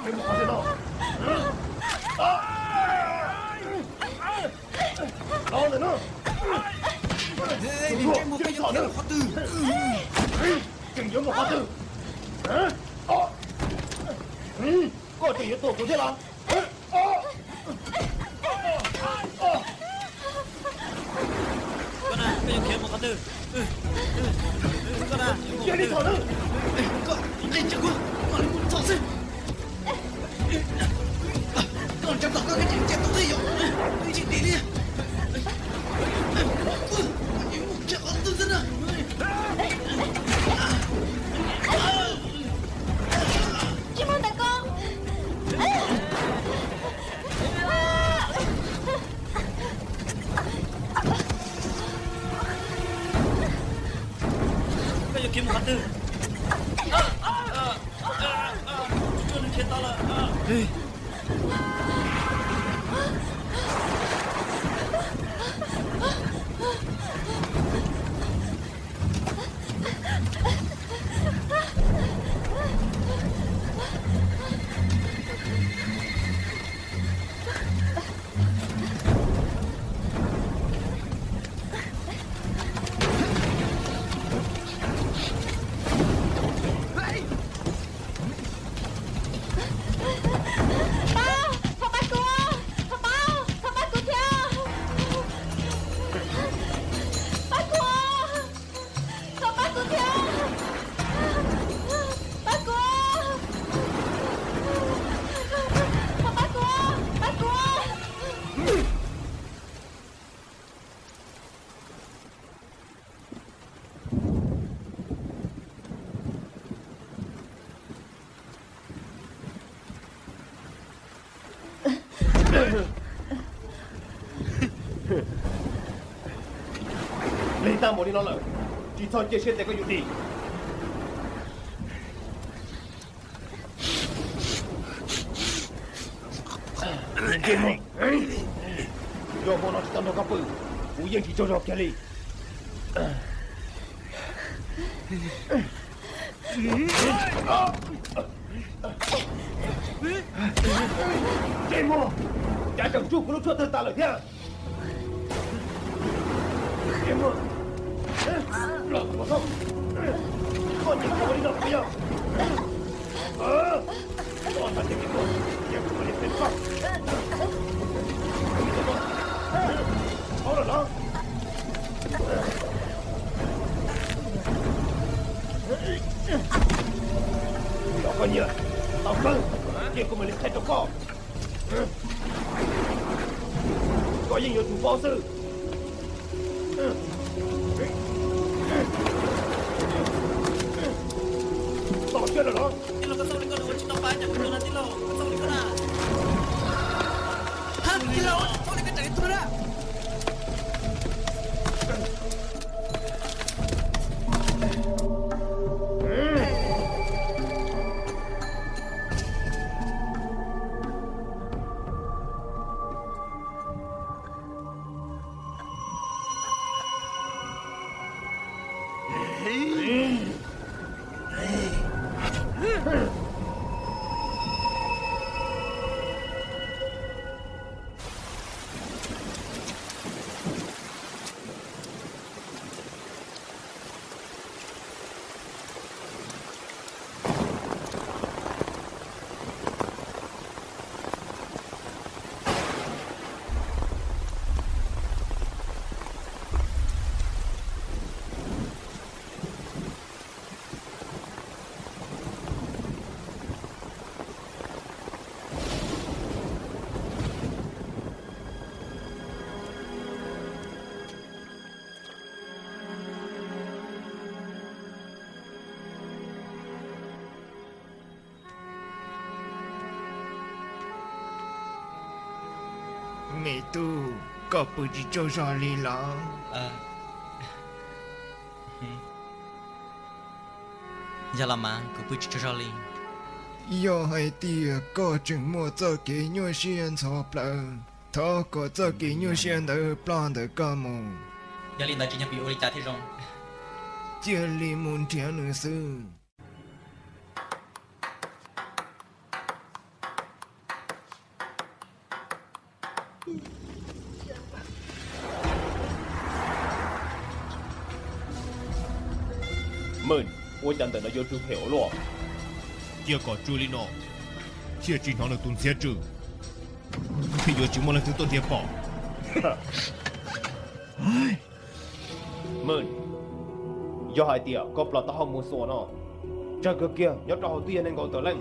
Los ntawm no. Tseem yuav mus qhov twg? Tseem yuav mus qhov twg? Koj tseem yuav tuam kuv thiab los? Koj na, koj yuav khiav mus qhov twg? Koj na, cia li txhom nawb. Koj, cia kuv mam li mus txhom xwb. Koj nrhiav tau koj kev tseem cia tus twg yom? Tsis dim li. Koj mus qhov twg xwb na? Tsis mus ntawm koj. Koj yuav khiav mus qhov twg? Tsuas nws khiav tau lawm. Pab, thov pab kuv, thov pab, thov pab kuv thiab. Pab kuv, thov pab kuv thiab. Pab kuv, thov pab kuv, pab kuv. Lig tag npaum li no lawm, tsis txhob cia siab tias koj yuav dim. Ntsej muag, yog hmo no tsis tau nrog koj pw, kuv yeej tsis tsaug zog kiag li. Ntsej muag, cas tseem tsuj kuv lub tshuaj tawg tas lawm thiab. Ntsej muag, los mus txhob, koj nyiam ua li no puas yog? Koj hais tias koj nyiam kuv ua li phem koj. Paub lawm los? Yog koj nyiam, tau kawg, cia kuv mam li qhia rau koj. Koj yeej yuav tsum paub xwb. Txaus siab lawm los? Tij laug, koj txhob ua li koj na, ua tsis tau pab cas kuv tus na, tij laug, koj txhob ua li koj na. Ha, tij laug, txhob ua li koj, tsam ib tug na. Me tub, koj pw tsis tsaug zog li los? Yog los mas, kuv pw tsis tsaug zog li. Yog hais tias koj tseem muaj txoj kev nyuaj siab ntxhov plawv, thov kom txoj kev nyuaj siab ntawd ploj ntawm koj mus. Yog li ntawd tsis nyob pim ua li cas thiaj zoo. Cia li mus nrhiav nws xwb. Cas ntawm no yuav tsw phem ua luaj. Cia kom tsw li no, thiaj tsis hnov nws tus ntxhiab tsw, thiaj yuav tsis muaj leej twg tuaj nrhiav pom. Mw, yog hais tias koj plam taub hau mus xuas no, tsawg kawg kiag nyob rau hauv twb yog nees nkaum tawm leej.